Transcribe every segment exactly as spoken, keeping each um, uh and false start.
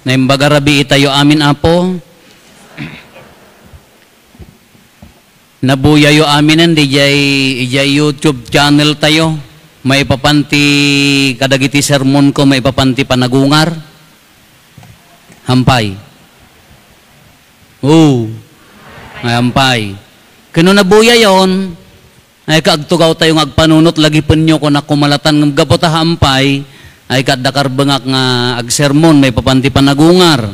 Naimbag a rabii tayo amin, Apo. Nabuyayo aminen didiay, idiay YouTube channel tayo. Maipapan ti kadagiti sermonko, maipapan ti panagungar. Hampay. Oo. Ay, hampay. Ken no nabuyayon, ay, ka agtugaw tayo nga agpanunot, lagipenyo, kunak, kumalatan, ngem gapu ta hampay, ay, ka adda karbengak nga agsermon, maipapan ti panagungar.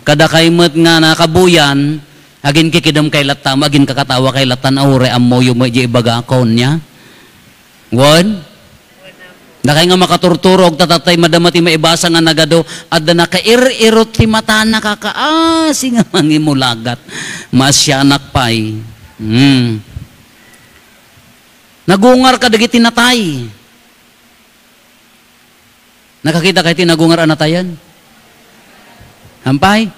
Kadakay met nga nakabuyan, aginkikidem kay latta, aginkakatawa kay latta, uray ammoyo met di ibagakon, nia? Wen? Dakay nga makaturturog, ta tatay madama ti maibasa nga nagadu, adda nakair-irot ti matana, kakaasi nga mangimulagat. Maasianak pay. Hmm. Nagungar kadagiti natay. Nakakita kay ti nagungar a natayen? Hampay?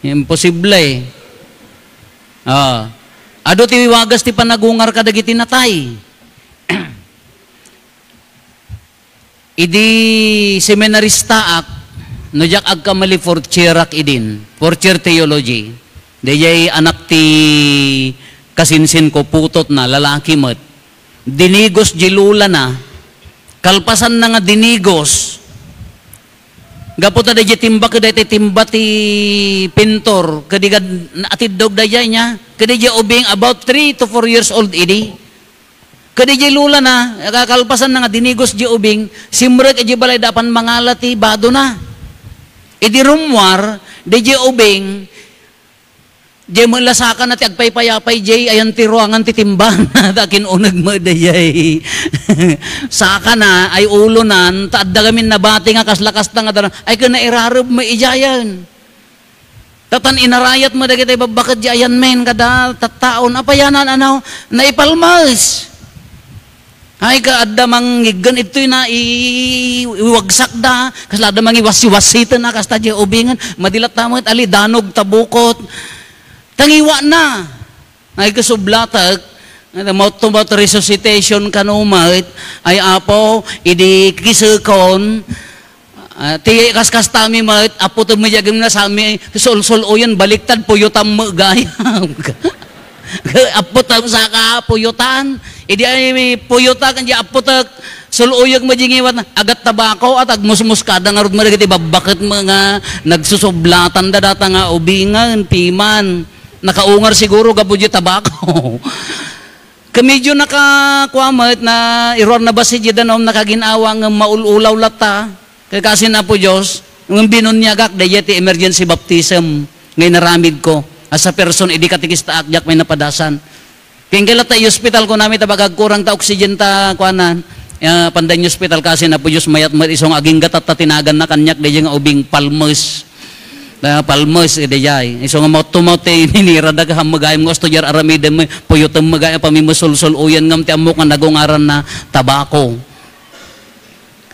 Imposible. Ah. Adu ti wagas ti panagungar kadagiti natay. Idi seminaristaak, no diak agkamali, fourth year-ak idin, fourth year theology. Daydiay anak ti kasinsinko, putotna, lalaki met. Dinigos di lolana. Kalpasanna nga dinigos, gapu ta daydiay timba, ket daydiay timba ti pintor, ket di gad-, atiddog daydiay nia, ket daydiay ubing about three to four years old idi. Ket daydiay lolana, kakalpasanna nga dinigos di ubing, simrek idiay balay da apan mangala ti badona. Idi rummuar, daydiay ubing, diay met la sakana ti agpaypayapay, diay ayan ti ruangan ti timbana, ta kinuneg met daydiay sakana, ay ulonan, ta adda gamin nabati nga kasla kasta nga dalan, ay ken nairareb met idiayen. Tatan inarayat met dagiti babbaket di ayan men kada tattaon. Apayanan, ano, naipalmes. Ay, ka adda mangiggen ittoy na i-, iwagsakda. Kasla adda mangiwasi-wasiten na kasta di ubingen. Madilat ta met, ali, danog, tabukot. Tangiwana. Ay, kasublatek, mouth-to-mouth resuscitation kano met, ay, Apo, idi kisekon, ah, ti kaskastami met, apputem met di agim na sami, sul-sul-oyen, baliktad, puyutam met gayam. Apputem saka, puyutan. Idi ay puyutak, di apputek, sul-oyek met di ngiwat, agat tabako, at agmusmuskada ngarud met dagiti babbaket met nga nagsusublatanda data nga ubingen, piman. Nakaungar siguro gapu di tabako. Ket medyo naka-, kua met, na iruar na bassit di danum, nakagin-awa ngem maul-ulaw latta. Ket kasin Apo Dios, ngem binuniagak daydiay ti emergency baptism nga inaramidko. As a person, idi katekistaak, diak met napadasan. Ken kayat latta i-ospital, kunami, ta baga agkurang ta oxygen ta, kuanan. Ya, panda in-ospital kasin Apo Dios, mayat met isu nga agingga tatta ti naganna kaniak daydiay nga ubing palmes. Ah, palmes, eh, daydiay. Isu nga mouth to mouth, eh, ininirada ka, hammagayam nga usto diay aramidem, eh, puyutem, magay-, pamimusulsul-uyan ngem ti ammok nga nagungaran na tabako.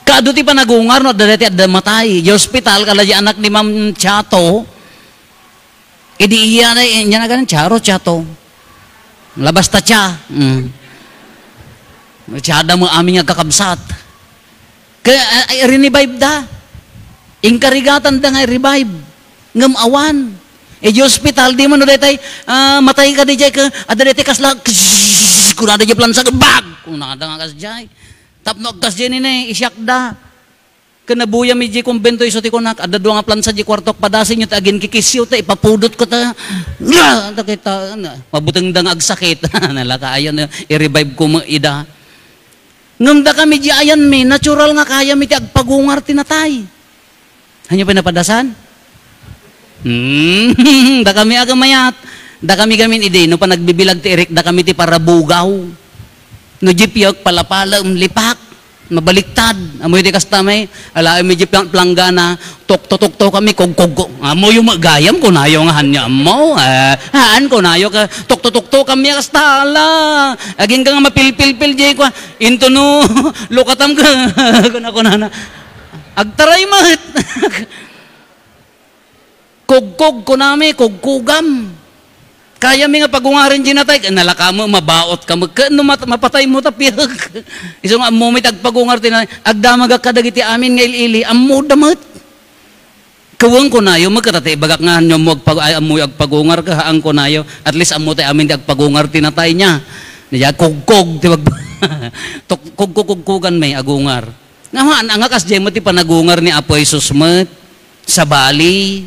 Kaadu ti panagungar no adda daytoy adda matay. Di ospital, kala di anak ni Ma'am Chato. Idi iya na, iya na ganan, Charo, Chato. Labas ta Cha. Mm. Cha da mo amin nga kakabsat. Kaya, ah, ay, rinivive da. Inkarigatan da nga i-revive. Ngem awan. E, di ospital, di man no daytay, ah, matay ka di jay ka, adda daytay kasla, kunada jay plansa, bag! Kunada nga kas jay. Tapno agkas jay nini, isyak da. Ken nabuyam idiay kumbento, isu ti kunak, adda dua nga plansa di kuartok, padasenyo ta aginkikisyo ta ipapudot ko ta, nga, ta kita, na, mabuteng da nga agsakit. Nalaka ayon, i-revive ko mo ida. Ngem dakami di ayanmi, natural nga kayami ti agpagungar ti natay. Hanyo pinapadasan? Hmm, dakami agamayat. Dakami gamin idi, no panagbibilag ti irik, dakami ti parabugaw. No di piyek, palapalem, lipak. Mabaliktad. Amoy di kasta may, alaem di plang-, planggana, tuktutukto kami, kugkugko. Amoyo magayam, kunayo nga hanya mo. Eh, haan, kunayo ka, tuktutukto kami, kasta, ala. Aging ka nga mapilpilpil, di kwa, into no, lukatam ka. Kuna-kunana. Agtaray met. Kugkog, kunami, kugkugam. Kayami nga pagungaren di natay, nalaka mo, mabaot ka, magka-, no mat-, mapatay mo, tapiyag. Isu nga, ammo may tagpagungar ti natay, agdamagak kadagiti amin nga il-ili, ammo da met. Kuwen kunayo, magkata ti ibagak nga, "Ammo agpag-, ay, ammoyo agpagungar ka, haan," kunayo. At least, ammo tay amin ti agpagungar ti natay niya. Niya, kugkog, ti mag-, tuk-, kugkog-kugkugan may agungar. Nga, haan, anga kasdiay met ti panagungar ni Apo Jesus met. Sabali.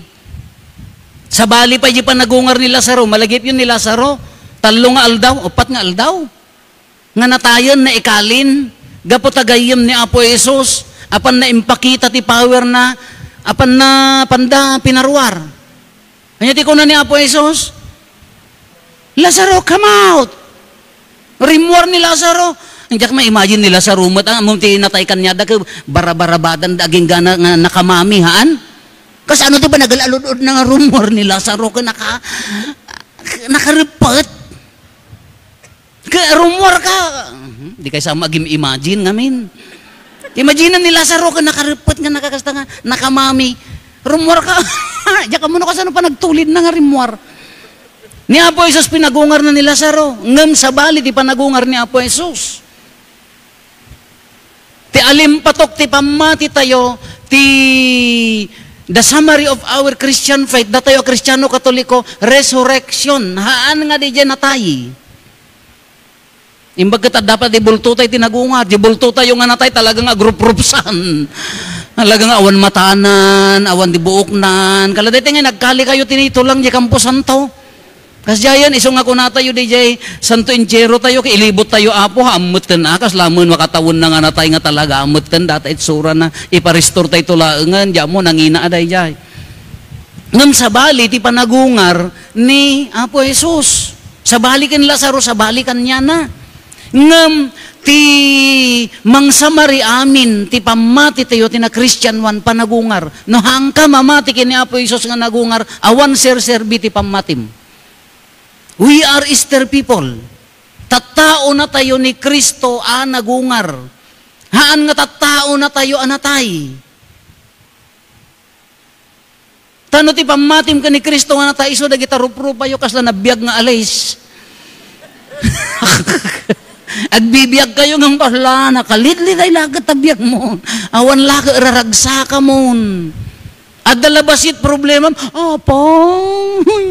Sabali pay di panagungar ni Lazaro. Malagipyon ni Lazaro. Tallo nga aldaw, upat nga aldaw. Nga natayen, naikalin, gapu ta gayyem ni Apo Jesus, apan naimpakita ti power na, apan na, panda pinaruar. Ania ti kuna ni Apo Jesus? "Lazaro, come out!" Rimmuar ni Lazaro. Diak ma-imagine ni Lazaro met, ah, ammom ti natay kaniada, ket barabarabadan da agingga nga nakamami, haan? Kasano ti panagal-alud-od na nga rummuar ni Lazaro ket naka-, nakarepet? Ka-, rummuar ka. Mhm. Di kay sa mag-im-imagine ngamin. Imagine ni Lazaro ket nakarepet nga nakakasta nga nakamami. Rummuar ka. Diak ammo no kasano panagtulid na nga rimmuar. Ni Apo Jesus pinagungar na ni Lazaro. Ngem sabali ti panagungar ni Apo Jesus. Ti alimpatok ti pammati tayo, ti the summary of our Christian faith, datayo a Kristiano Katoliko, resurrection. Haan nga di jay natay. Imbag ket adda pay di bulto tayo ti nagungar. Di bulto tayo nga natay, talaga nga agruprupsan. Talaga nga awan matanan, awan di buoknan. Kala daytoy nga nagkali kayo tinitulang di kamposanto. Kasdiayen, isu nga kunatayo, di jay Santo Entierro tayo, ket ilibot tayo, Apo, haan metten, ah, kasla met makatawen na nga natay nga talaga, haan metten, data itsurana, iparestor tayo laengen, di ammo, nangina a dayjay. Ngem sabali ti panagungar ni Apo Jesus. Sabali ken Lazaro, sabali kaniana. Ngem ti mangsamari amin ti pammati tayo ti nakristianoan panagungar. No haanka mamati ken ni Apo Jesus nga nagungar, awan serserbi ti pammatim. We are Easter people. Tattaona tayo ni Cristo a nagungar. Haan nga tattaona tayo a natay. Ta no ti pammatim ken ni Cristo nga natay, isu dagita ruprupayo kasla nabiag nga alis. Agbibiag kayo ngem kasla, nakalidliday laket ta biagmo. Awan laket raragsaka mon. Adda la bassit problemam, "Apa,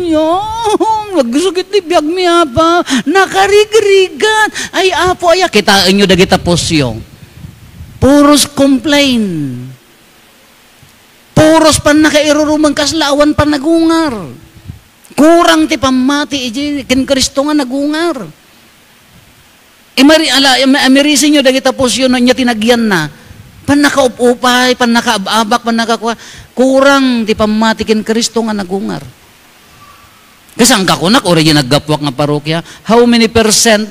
yan, nagsakit ti biagmi, Apa. Nakarigrigat. Ay, Apo, aya, kitaenyo dagita pusyo. Puros complain." Puros pannakairurumen kasla awan panagungar. Kurang ti pammati iti ken Cristo nga nagungar. Imari-, ala, im-, amirisenyo dagita pusyo no ania ti nagyanna. Pannakaupupay, pannakaab-abak, pannakakua-, kurang ti pammati ken Cristo nga nagungar. Kasano kakunak, uray di naggapuak nga parokya, how many percent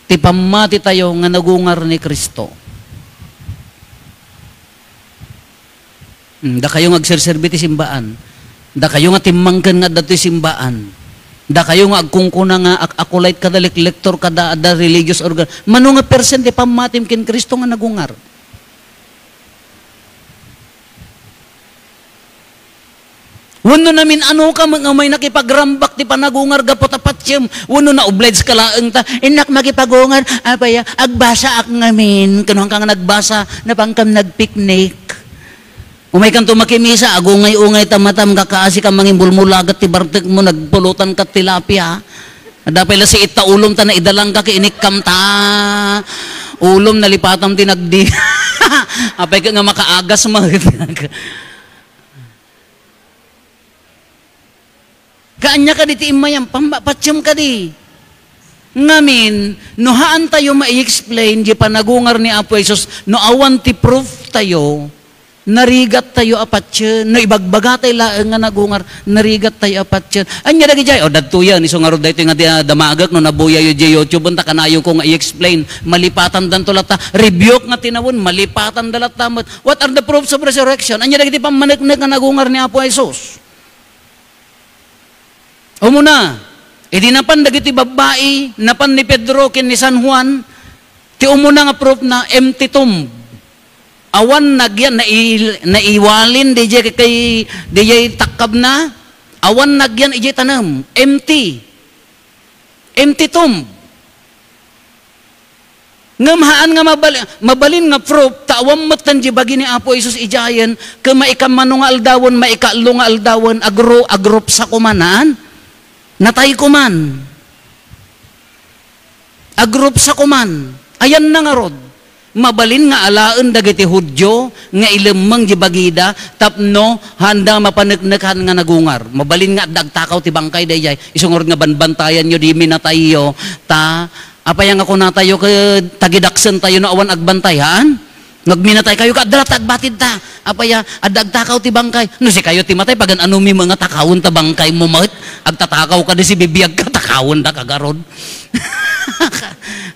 ti pammati tayo nga nagungar ni Cristo? Hmm, dakayo nga agserserbi ti simbaan. Dakayo nga timmangken nga adda toy simbaan. Dakayo nga agkungkuna nga ak-, acolyte kada, leklektor kada, adda religious organ. Mano nga percent ti pammatim ken Cristo nga nagungar? Wenno namin-ano ka nga may nakipagrambak ti panagungar gapu ta patiem, wenno na-oblige ka laeng ta, "Innak makipagungar, apay, agbasaak ngamin." Kunam ka nga nagbasa, napankam nagpiknik. Umaykanto makimisa, agungay-ungay ta matam, kakaasi ka mangimbulmulagat ti bartekmo, nagpulutan ka tilapia. Adda pay la siit ta ulom ta naidalang ka, ket inikkam ta. Ulom, nalipatam ti nagdi. Apay ka nga makaagas met. Kaanya kadi ti immayam, pamba-, patiem kadi. Ngamin, no haan tayo ma-explain di panagungar ni Apo Jesus, no awan ti proof tayo, narigat tayo a patien. No ibagbaga tayo laeng nga nagungar, narigat tayo a patien. Anya dagijay? O, dadtoyen, isu ngarud daytoy nga di-, ah, damagek no nabuyayo di YouTube, ta kanayon ko nga i-explain. Malipatandanto latta. Rebuke nga tinawen, malipatanda latta met. What are the proofs of resurrection? Anya dagiti pammaneknek nga nagungar ni Apo Jesus? Umuna, idi napan dagiti babbai, napan ni Pedro ken ni San Juan, ti umuna nga proof na empty tomb. Awan nagyan, nai-, naiwalin, dijay kay, dijay takkabna, awan nagyan ijay tanem, empty. Empty tomb. Ngem haan nga mabal-, mabalin nga proof, ta awan metten di bagi ni Apo Jesus idiayen, ket maikammano nga aldawen, maikaatlo nga aldawen, agru-, agrupsa koman, haan? Natay koman. Agrupsa koman. Ayanna ngarud. Mabalin nga alaen dagiti Judio nga ilemmeng di bagida tapno haanda mapaneknek haan nga nagungar. Mabalin nga adda agtakaw ti bangkay daydiay. Isu ngarud nga banbantayanyo di minatayyo, ta apay nga kunatayo ket tagidaksentayo no awan agbantay, haan? Nagminataykayo ket adda latta agbatidta. Apay, adda agtakaw ti bangkay. No sikayo ti matay, pagan-anomi met nga takawenta bangkaymo met? Agtatakaw kadi sibibiagka, takawendaka garud.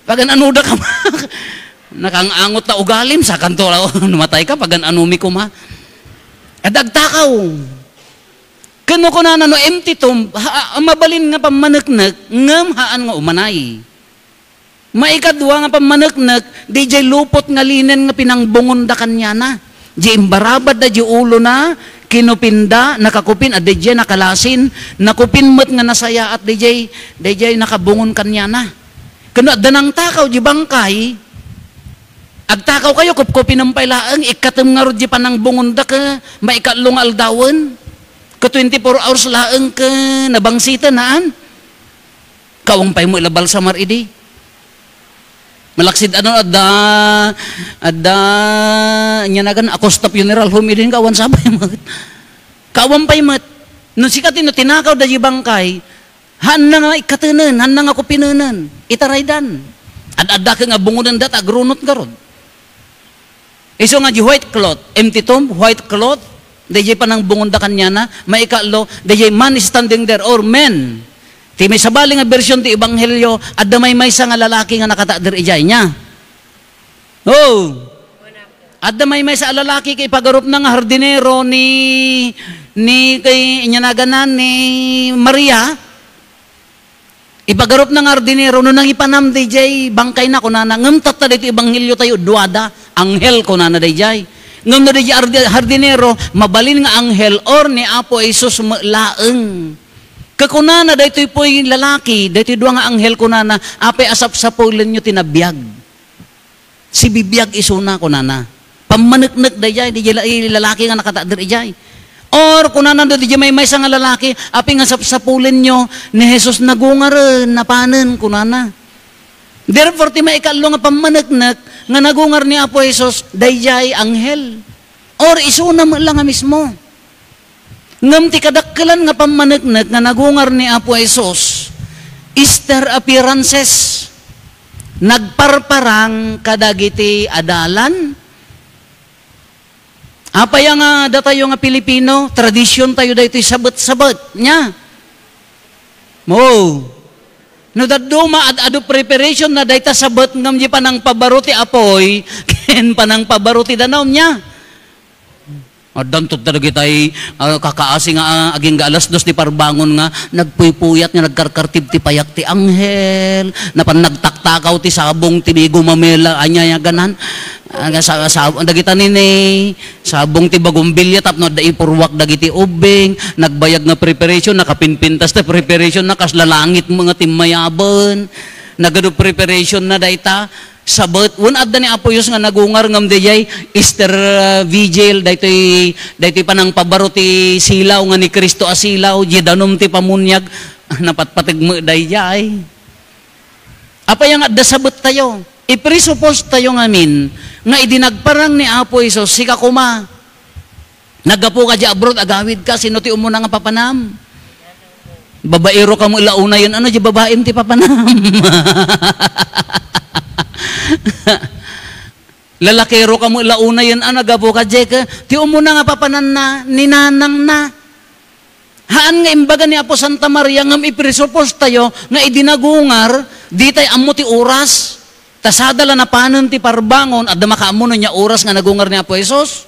Pagan-anoda koma? Nakang-angot ta ugalim, sakanto, no matayka, pagan-anomi koma? Adda agtakaw. Ken no kunana no empty tomb, ha-, mabalin nga pammaneknek, ngem haan nga umanay. Maikadua nga pammaneknek, diay lupot nga linen nga pinangbungonda kaniana. Diay imbarabadda diay ulona, kinupinda, nakakupin, adda diay nakalasin, nakupin met nga nasayaat, diay, diay nakabungon kaniana. Ken no adda nangtakaw diay bangkay, agtakawkayo, kupkupinem pay laeng, ikkatem ngarud diay panangbungonda ket maikatlo nga aldawen, ket twenty-four hours laeng ket nabangsiten, haan? Kawang pay mo ila balsamar idi. Malaksid ano, adda, adda, ania nagan, Acosta Funeral Home idi, kawang sa pay met. Kawang pay met. No sika ti no tinakaw daydi bangkay, haanna nga ikkatenen, haanna nga kupinenen, itaraydan. Ad-adda ket nga bungonenda ta agrunot ngarud. Isu nga di white cloth, empty tomb, white cloth, daydiay panangbungonda kaniana, maikatlo, daydiay man standing there, or men. Ti may sabali nga version ti ebanghelio, adda maymaysa nga lalaki nga nakatakder idiay, nia? Oh. Adda maymaysa a lalaki ket ipagarupna nga hardinero ni, ni, kay, ania nagan, ni Maria. Ipagarupna nga hardinero, no nangipanam daydiay bangkayna, kunana, ngem tatta daytoy ebanghelio tayo, duada, anghel, kunana daydiay. Ngem no daydiay ardi-, hardinero, mabalin nga anghel or ni Apo Jesus met laeng. Ket kunana daytoy puy lalaki, daytoy dua nga anghel, kunana, apay a sapsapulenyo ti nabiag? Sibibiag isuna, kunana. Pammaneknek daydiay, daydiay la-, lalaki nga nakatakder idiay. Or, kunana, no, daydiay maymaysa nga lalaki, apay nga sapsapulenyo ni Jesus, nagungaren, napanen, kunana. Therefore, ti maikatlo nga pammaneknek nga nagungar ni Apo Jesus, daydiay anghel. Or, isuna met la nga mismo. Ngem ti kadakkelan nga pammaneknek nga nagungar ni Apo Jesus, Easter appearances, nagparparang kadagiti adalan. Apay nga datayo nga Pilipino, tradisyon tayo daytoy sabet-sabet, nia? Mo. No dadduma, ad-adu preparation na dayta sabet ngem di panangpabaro ti apoy, ken panangpabaro ti danum, nia? Addanto dagitay, ah, kakaasi nga, ah, agingga alas dos ti parbangon nga nagpuypuyat nga nagkarkartib ti payak ti anghel, napan nagtaktakaw ti sabong ti gumamela, ania, ania ganan. Ah, sa, sa, dagita nini, sabong ti bugambilla tapno adda ipurruak dagiti ubbing, nagbayag nga preparation, nakapinpintas ti preparation na, kasla langit met nga timmayaben. Nagadu preparation na dayta. Sabet, wen adda ni Apo Dios nga nagungar ngem daydiay Easter, ah, Vigil, daytoy, daytoy panangpabaro ti silaw nga ni Cristo a silaw, di danum ti pamuniag, napatpateg met daydiay. Apay nga adda sabet tayo? I-presuppose tayo ngamin nga idi nagparang ni Apo Jesus, sika koma, naggapuka di abroad, agawidka, sino ti umuna nga papanam? Babaero ka mo la unayen, ano, di babaem ti papanam? Lalakero ka mo la unayen, ano, gapu ka, Jake? Ti umuna nga papananna, ni nanangna. Haan nga imbaga ni Apo Santa Maria, ngem i-presuppose tayo nga idi nagungar, di tay ammo ti oras. Ta sada la napanen ti parbangon, adda makaammo no ania oras nga nagungar ni Apo Jesus?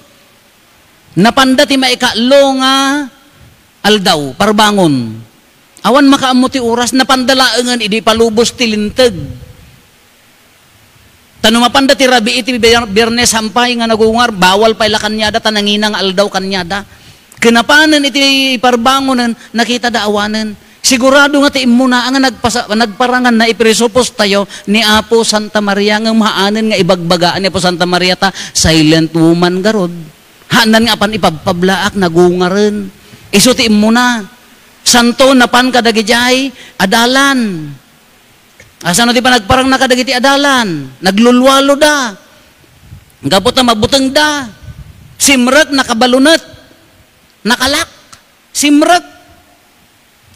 Napanda ti maikatlo nga aldaw, parbangon. Awan makaammo ti oras, napanda laengen idi palubos ti linteg. Ta no mapanda ti rabii ti Bier-, Biernes, hampay nga nagungar, bawal pay la kaniada ta nangina nga aldaw kaniada. Ken napanen iti parbangonen, nakitada awanen. Sigurado nga ti immuna nga nagpasa-, nagparanganna, ipresupos tayo ni Apo Santa Maria, ngem haanen nga ibagbagaan ni Apo Santa Maria ta silent woman garud. Haanen nga apan ipabpablaak, nagungaren. Isu ti immuna. Santo, napan kadagijay adalan. Asano ti panagparangna kadagiti adalan? Naglulualoda. Gapu ta mabutengda. Simrek, nakabalunet. Nakalak. Simrek.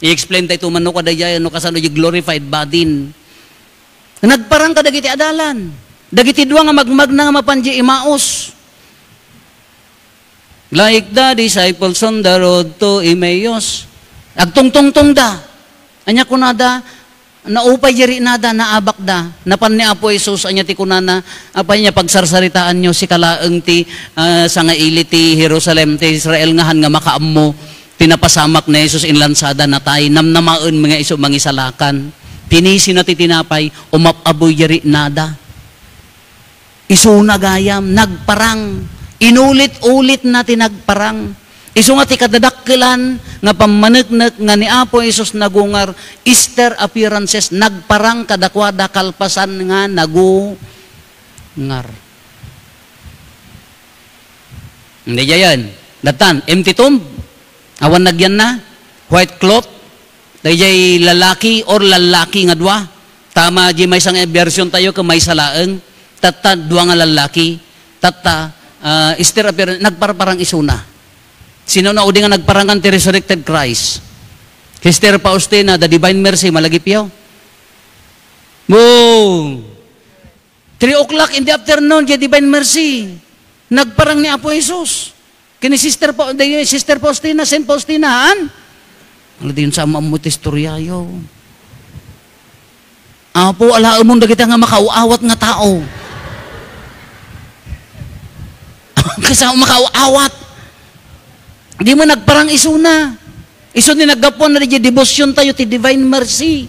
I-explain tayo to man no kadayay, no kasano di glorified body. Nagparang kadagiti adalan. Dagiti dua nga magmagna nga mapan di Emmaus. Like the disciples on the road to Emmaus. Agtungtungtongda. Anya kunada, naupay di rinada, naabakda. Napan ni Apo Jesus, anya ti kunana, apay nia pagsarsaritaanyo, sika laeng ti, ah, sangaili ti Jerusalem, ti Israel nga han nga makaammo, ti napasamak ni Jesus, inlansada, natay, namnamaen nga isu mangisalakan. Pinisina ti tinapay, umap-abuy di rinada. Isuna gayam, nagparang. Inulit-ulit na ti nagparang. Isu nga ti kadadakkelan nga pammaneknek nga ni Apo Jesus nagungar, Easter appearances, nagparang kadakuada kalpasan nga nagungar. Hindi diayen. Datan, empty tomb. Awan nagyanna. White cloth. Dayjay lalaki or lallaki nga dua. Tama, di maysa nga version tayo, ken maysa laeng. Tatta, dua nga lallaki. Tatta, ah, Easter appear-, nagparparang isuna. Sino na udi nga nagparangan ti resurrected Christ? Sister Faustina, the Divine Mercy, malagipyo. Boom! Three o'clock in the afternoon, the Divine Mercy. Nagparang ni Apo Jesus. Kini Sister Pa-, di, Sister Faustina, Saint Faustina, haan? Ala, di yun sa ammo ti istoryayo. Apo, alaemon dagiti nga makauawat nga tao. Kasano makauawat? Di mo nagparang isuna. Isu ni naggapuan na di debosyon tayo ti Divine Mercy.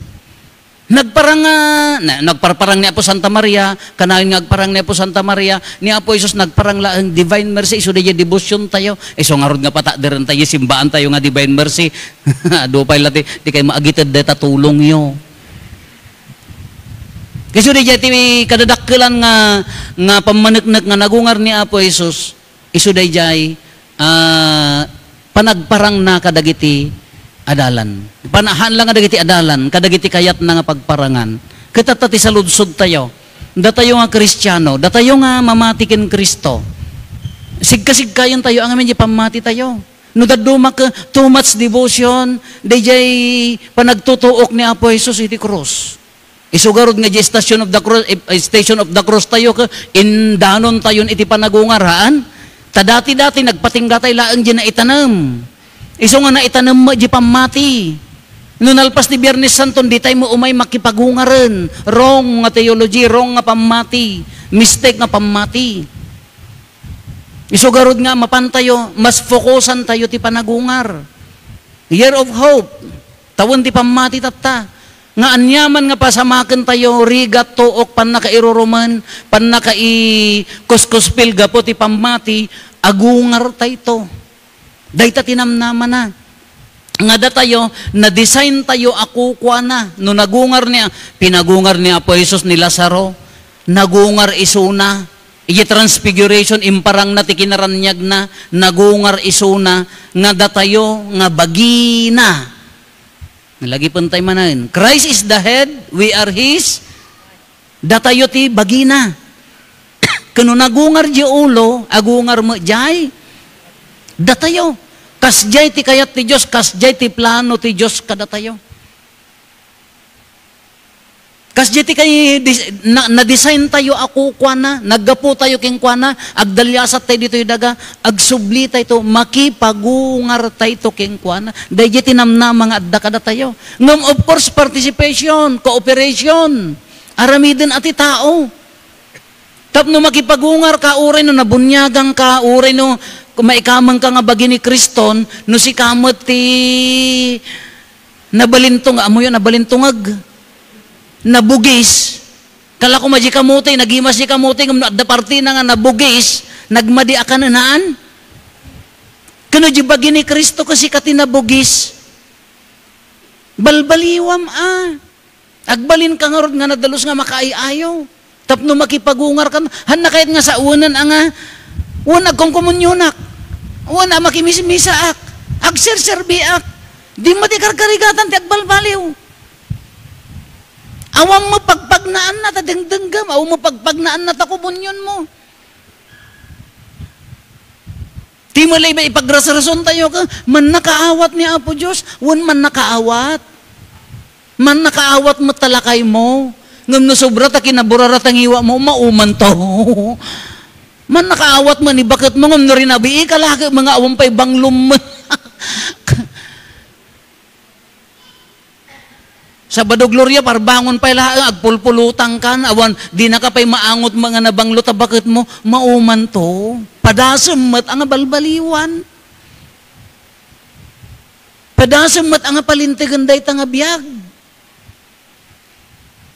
Nagparang, ah, na, nagparparang ni Apo Santa Maria, kanayon nga agparang ni Apo Santa Maria, ni Apo Jesus nagparang laeng Divine Mercy, isu dayjay debosyon tayo. Isu ngarud nga patakderen tayo, simbaan tayo nga Divine Mercy. Adu pay la ti, ti kay maagited dayta tulongyo. Isu dayjay ti kadadakkelan nga, nga pammaneknek nga nagungar ni Apo Jesus. Isu dayjay, ah, panagparangna kadagiti adalan. Panahan lang kadagiti adalan, kadagiti kayatna nga pagparangan. Ket tatta ti saludsod tayo. Datayo nga Kristiano, datayo nga mamati ken Cristo. Sigkasigkayon tayo, ngamin di pammati tayo. No dadduma ket too much devotion, dayjay panagtutuok ni Apo Jesus iti krus. Isu garud nga di Station of the Cross, eh, Station of the Cross tayo, ket indanon tayon iti panagungar, haan? Ta dati-dati nagpatingga tay laeng di naitanem. Isu nga naitanem met di pammati. No nalpas ti Biernes Santo, di tay mo umay makipagungaren. Wrong nga theology, wrong nga pammati, mistake nga pammati. Isu garud nga mapan tayo, mas fokusan tayo ti panagungar. Year of hope. Tawen ti pammati tatta. Nga aniaman nga pasamaken tayo, rigat, tuok, pannakairurumen, pannakaikuskuspil gapu ti pammati, agungar tayto. Dayta ti namnamana. Nga datayo, na-design tayo a kukuana. No nagungar ni, pinagungar ni Apo Jesus ni Lazaro, nagungar isuna. Iti Transfiguration, imparangna ti kinaraniagna, nagungar isuna, nga datayo nga bagina. Nalagipentay manen. Christ is the head, we are his. Datayo ti bagina. Ken no nagungar di ulo, agungar met jay datayo. Kasjay ti kayat ti Dios, kasjay ti plano ti Dios kadatayo. Kasjay ti kay dis-, na, na-design tayo a kukuana, naggapu tayo kenkuana, agdaliasat tayo ditoy daga, agsubli tayo to, makipagungar tayo to kenkuana. Dayjay ti namnama nga adda kadatayo. Ngem, of course, participation, cooperation, aramiden a ti tao. Tapno makipagungar ka, uray no nabuniagan ka, uray no maikameng ka nga bagi ni Kriston, no sika met ti nabalintong, ammoyo, nabalintungag, nabugis, kala ko madi kamote, nagimas di kamote, ngem no adda partina nga nabugis, nagmadi a kanenaan. Ken no di bagi ni Kristo, ket sika ti nabugis. Balbaliwam a. Agbalinka ngarud nga nadalus nga makaay-ayo. Tapno makipagungarkan, hanna kayat nga sawen a nga, wen agkomkomunionak, wen a makimismisaak, agserserbiak, di met ikarkarigatan ti agbalbaliw. Awan met pagpagnaanna ta dengdenggem, awan met pagpagnaanna ta komunionmo. Ti malay ba ipagrasrason tayo ka, mannakaawat ni Apo Dios, wen mannakaawat. Mannakaawat met ta lakaymo. Ngem no sobra ta kinaburara ta ngiwatmo, maumanto. Mannakaawat met ni baketmo, ngem no rinabii ka lagi, mga awan pay banglom. Sabado Gloria, parbangon pay laeng, agpulpulutangkan, awan, dinaka pay maangot nga nabanglo ta baketmo, maumanto. Padasem met a nga balbaliwan. Padasem met a nga palintegen dayta nga biag.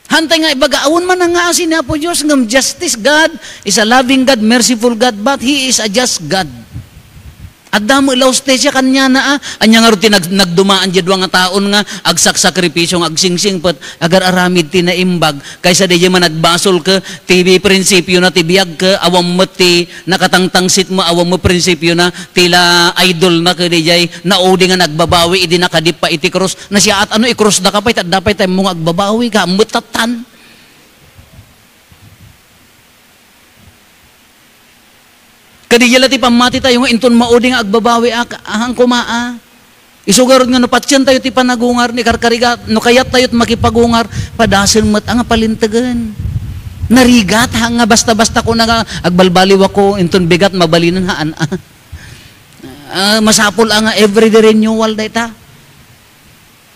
Hantay nga ibaga, awan man a nga asi ni Apo Dios, ngem justice God is a loving God, merciful God, but He is a just God. Adda met la hustisia kaniana, a. Ania ngarud ti nag-, nagdumaan diay dua nga taon nga agsaksakripisio nga agsingsingpet, agar-aramid ti naimbag, kaysa daydiay man agbasol ket ti prinsipiona ti biag ket awan met ti nakatangtangsit met, awan met prinsipiona, ti la idolna ket daydiay naudi nga nagbabawi idi nakadippa iti krus. Nasiaat a no ikrusdaka pay, ta adda pay ta immo nga agbabawi ka, met tattan. Kadi la ti pammati tayo nga inton maudi nga agbabawi a, ahan koma a. Isu garud nga no patien tayo ti panagungar, ni karkarigat, no kayat tayo ti makipagungar, padasem met a nga palintegen. Narigat, ha, nga basta-basta kuna nga agbalbaliw ako, inton bigat, mabalinen, haan a. Ah, masapul a nga everyday renewal dayta.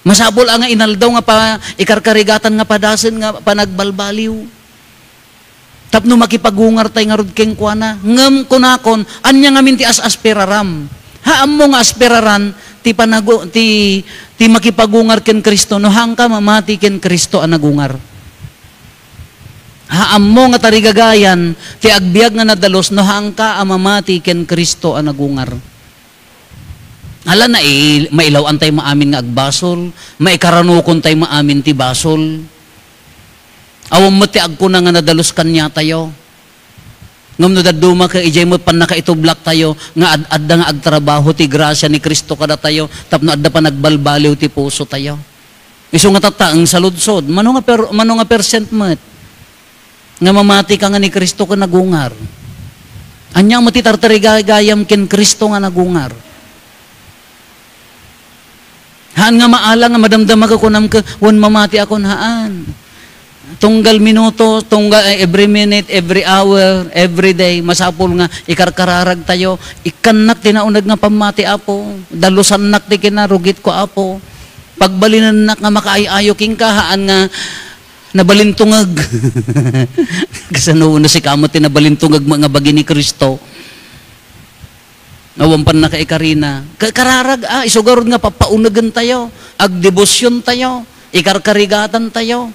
Masapul a nga inaldaw nga pa-, ikarkarigatan nga padasen nga panagbalbaliw. Tapno makipagungar tay ngarud kenkuana. Ngem kunakon, ania ngamin ti as-aspiraram? Ha, ammo nga aspiraran ti panagu-, ti, ti makipagungar ken Cristo, no haanka mamati ken Cristo a nagungar. Ha, ammo nga tarigagayan ti agbiag nga nadalus, no haanka a mamati ken Cristo a nagungar. Ala, nai-, mailaw-an tay maamin nga agbasol, maikaranukon tay maamin ti basol. Awan met ti agkuna nga nadalus kaniatayo. Ngem no dadduma ket idiay met pannakaitublak tayo nga ad-, adda nga agtrabaho ti grasia ni Cristo kadatayo tapno adda panagbalbaliw ti puso tayo. Isu nga tatta, ang saludsod, mano nga per-, mano nga percent met nga mamati ka nga ni Cristo ken nagungar? Ania met ti tartarigagayam ken Cristo nga nagungar? Haan nga maala nga madamdama ka kunam ka, wen mamati akon, haan. Tunggal minuto, tunggal, eh, every minute, every hour, every day, masapul nga ikarkararag tayo. Ikkannak ti nauneg nga pammati, Apo. Dalusannak ti kinarugitko, Apo. Pagbalinennak nga makaay-ayo kenka, haan nga nabalintungeg. Kasano no sika met ti nabalintungeg nga bagi ni Cristo? Awan pannakaikarina. Ka-, kararag, ah, isu garud nga papaunegen tayo, agdebosyon tayo, ikarkarigatan tayo.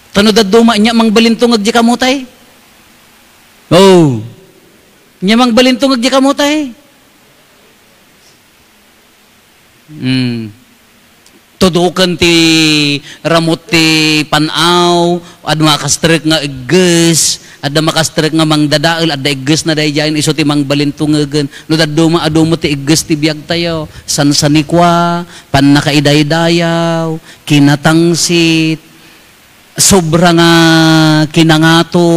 Ta no dadduma, ania mangbalintungeg diay kamutay? Oh. Ania mangbalintungeg diay kamutay? Hmm. Tuduken ti ramut ti pan-aw, adda makastrek nga igges, adda makastrek nga mangdadael, adda iggesna daydiay, isu ti mangbalintungegen. No dadduma, adu met ti igges ti biag tayo. Sansanikua, pannakaidaydayaw, kinatangsit, sobra nga kinangato.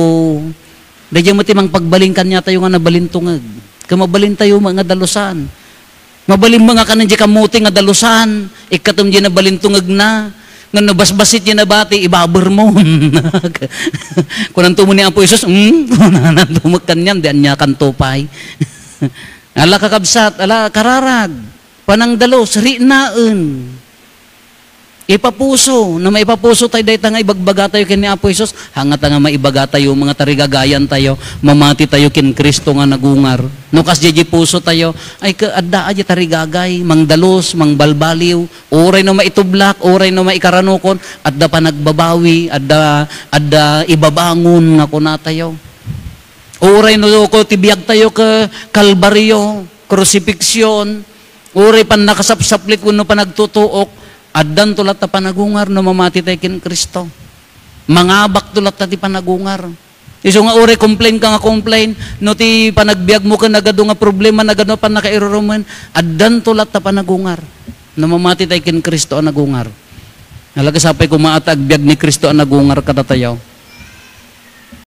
Daydiay met ti mangpagbalin kaniatayo nga nabalintungeg. Ket mabalin tayo met nga dalusan. Mabalin met nga kanen diay kamuti nga dalusan. Ikkatem diay nabalintungegna. Ngem no basbassit diay nabati, ibabermo. Kunanto met ni Apo Jesus, "Hmm?" Kunanto met kaniam, "Di aniakanto pay." Ala, kakabsat, ala, kararag. Panangdalus, riknaen. Ipapuso, no maipapuso tayo dayta nga ibagbaga tayo ken ni Apo Jesus, hangata nga maibaga tayo, mga tarigagayan tayo, mamati tayo ken Cristo nga nagungar. No kasdiay diay puso tayo, ay ka, adda a diay tarigagay, mangdalus, mangbalbaliw, uray no maitublak, uray no maikaranukon, adda panagbabawi, adda, adda ibabangon nga kuna tayo. Uray no ko ti biag tayo ka Kalbaryo, crucifixion, uray pannakasapsaplit wenno panagtutuok, Addanto latta panagungar no mamati tay ken Cristo. Mangabakto latta ti panagungar. Isu nga uray complain ka nga complain, no ti panagbiag mo ken nagadu nga problema, nagadu nga pannakairurumen, addanto latta panagungar. No mamati tay ken Cristo a nagungar. Nalagas apay koma ta agbiag ni Cristo a nagungar kadatayo.